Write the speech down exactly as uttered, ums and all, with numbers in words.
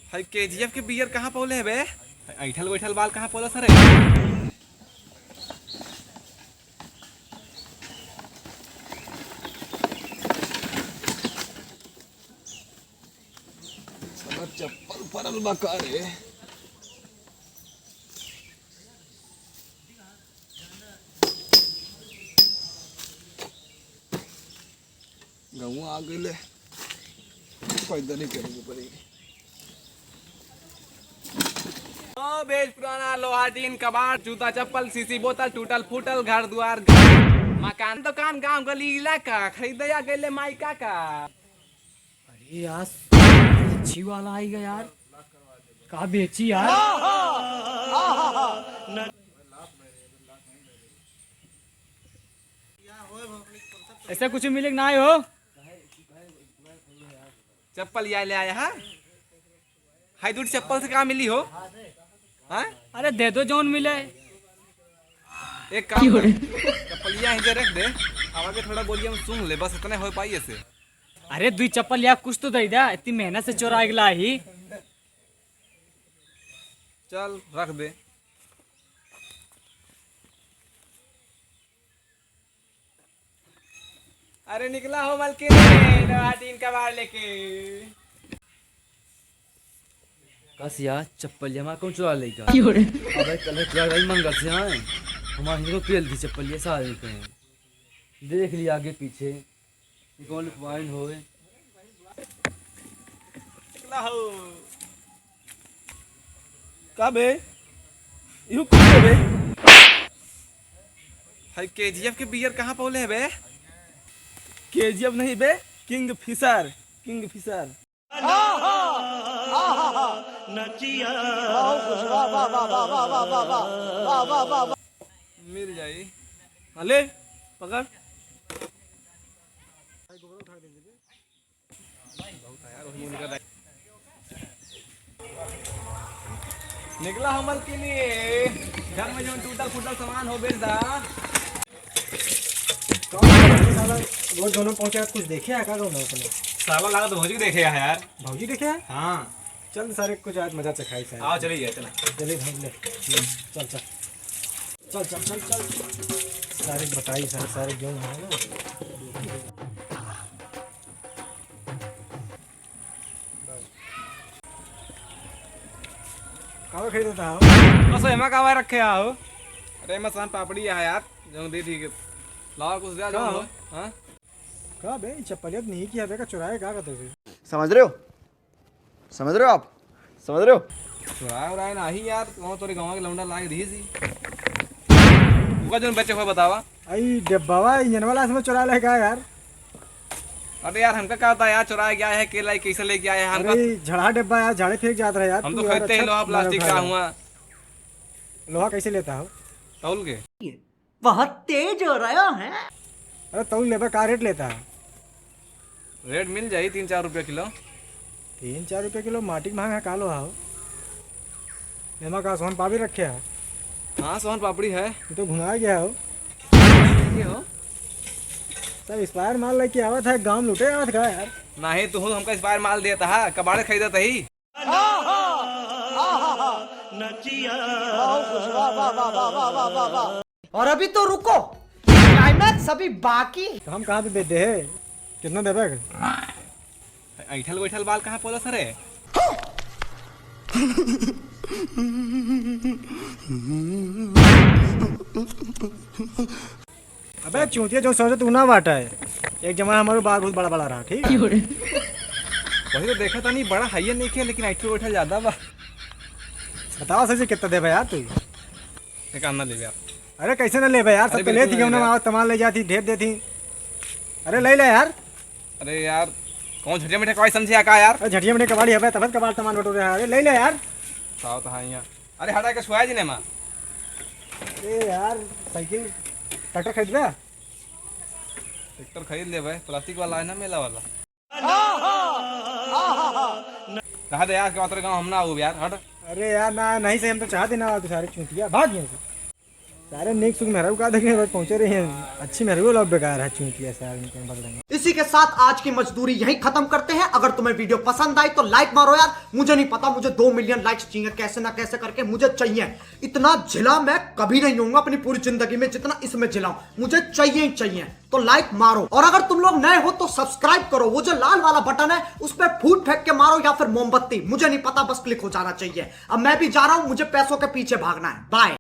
भाई, केजीएफ के बियर कहाँ पौले है बे? ऐठल बैठल बाल कहाँ पौला सरे? साला चप्पल परल बा का रे? गौवा आ गइले, पैदल ही चले के पड़ी। ओ बेच पुराना लोहा टीन कबाड़, जूता चप्पल, शीशी बोतल, टूटल फूटल घर दुआर, मकान दुकान, गांव गली इलाका, खरीदे आ गइले माई काका। अरे यार, अच्छी वाला आई गया यार, का बेची यार? ऐसा कुछ मिले कि ना हो? चप्पल या ले आया है? हाई दूर चप्पल से का मिली हो? हाँ? अरे दे दो जौन मिले। एक काम कर, चप्पलिया यहीं जे रख दे, आवा के थोड़ा बोलिया में सुन ले, बस इतने हो पाई ऐसे। अरे दुई चप्पल या कुछ तो दे दे, इतनी मेहनत से चोरा के लाई। चल रख दे। अरे निकला हो मलकिन, लोहा टीन कबाड़ लेके। कसिया चप्पलिया मा कौन चुरा लेगा? क्यों रे? अबे कल चुरा भाई मंगल से आए, हमारे हिंदू पेल दी चप्पलिया सारे कहें। देख लिया आगे पीछे, ये कौन लुकवाइन होए? निकला हो। का बे? इहू कुछ बे? भाई, केजीएफ के बियर कहाँ पौले है बे? केजीएफ नहीं बे, किंग फिशर, किंग फिशर। मिल जाई। अले, पकड़। निकला हमर के लिए। घर में जौन टूटल फूटल सामान हो, बेच दा। कौन है साला? रोज दोनों पहुंचे, कुछ देखे है का दोनों अपने? साला लागत भौजी देखे है यार। भौजी देखे है? हाँ। चल सारे, कुछ आज मजा चखाई सारे। आओ, चलिए, चला। चलिए, भाग ले। चल, चल। चल, चल, चल, चल। सारे बताई, सारे, सारे गेहूं है ना। कावा खरीदता हो? बस एमा कावा रखे हो? अरे, एमा सान पापड़ी है यार, जो दे ठीक है। लाओ कुछ दे, का जो हो? हो। हाँ? का बे, चप्पलियत नहीं किया, देखा चुराए का कहते थे? समझ रहे हो? समझ रहे हो आप? समझ रहे हो? चुराए उराए नाही यार, कौन तोरे गाँव के लौंडा लाए दी सी। उका जोन बचे हुए बतावा। आई डब्बावा इंजन वाला इसमें चुरा ले का यार? अरे यार, हमका का पता यार, चुराए गया है, के लाई, कैसे लेके आए हैं, हमका अरे झड़ा डब्बा यार, झाड़े फेंक जात रहे यार, हम तू तो यार खरीदते ही अच्छा लोहा माल प्लास्टिक उठा का रहा है। हुआ। लोहा कैसे लेता हो? तौल के। बहुत तेज हो रहा है। अरे तौल लेबा का रेट लेता है? रेट मिल जाई तीन चार रुपया किलो। तीन चार रुपया किलो माटी के महंगा का लोहा हो? एमा का सोन पापड़ी रखे है? हाँ, सोन पापड़ी है। ये तो घुना गया हो। ये हो? सब एक्सपायर माल लेके आवत है, गांव लूटे आवत का यार? नहीं, तू हमका एक्सपायर माल देता है, कबाड़े खरीदत ही। और अभी तो रुको, क्लाइमैक्स अभी बाकी। तो हम कहाँ पे बेच दे है? कितना देबे? ऐठल बैठल बाल कहाँ पोला सरे? अबे चूतिया, जो सोचे तू ना बाटा है। एक जमाना हमारे बाल बहुत बड़ा बड़ा रहा, ठीक है? क्यों रे? वही तो देखा था नहीं, बड़ा हाइया नहीं किया, लेकिन ऐठल बैठल ज्यादा बा। बताओ सर जी, कितना देबे यार तू? एक आना लेबे यार। अरे कैसे ना लेबे यार, अरे सब तो बिल्कुल लेती ना क्यों ना लेबे। आओ, तमाल ले जाती, ढेर देती। अरे ले ले यार। अरे यार, कौन झटिया मीठा कबाड़ी समझे का यार? अरे झटिया मीठा कबाड़ी है बे, तब कबाड़ तमाल बटोरे है। अरे ले ले यार। साव तो हाँ यहाँ। अरे हटा के छुआ जी ने माँ। अरे यार, साइकिल, ट्रैक्टर खरीद ले। ट्रैक्टर खरीद ले भाई, प्लास्टिक वाला है ना, मेला वाला। रहा दे यार, के तोरे गाँव हम ना आऊ यार, हट। अरे यार, ना, नहीं से हम तो चाहते ना, तू सारे चूतिया, भाग यहाँ से। सारे नेक सुख मेहरारू का देखे, रोज पहुंचे रहे हैं। अच्छी मेहरारू लोग बेकार है, चूतिया सारे, इनके बदले में। इसी के साथ आज की मजदूरी यहीं खत्म करते हैं। अगर तुम्हें वीडियो पसंद आई तो लाइक मारो यार, मुझे नहीं पता, मुझे दो मिलियन लाइक्स चाहिए कैसे ना कैसे करके, मुझे चाहिए। इतना झिला मैं कभी नहीं होऊंगा अपनी पूरी जिंदगी में जितना इसमें झिलाऊं, मुझे चाहिए ही चाहिए। तो लाइक मारो, और अगर तुम लोग नए हो तो सब्सक्राइब करो, वो जो लाल वाला बटन है उस पर फूट फेंक के मारो या फिर मोमबत्ती, मुझे नहीं पता, बस क्लिक हो जाना चाहिए। अब मैं भी जा रहा हूं, मुझे पैसों के पीछे भागना है। बाय।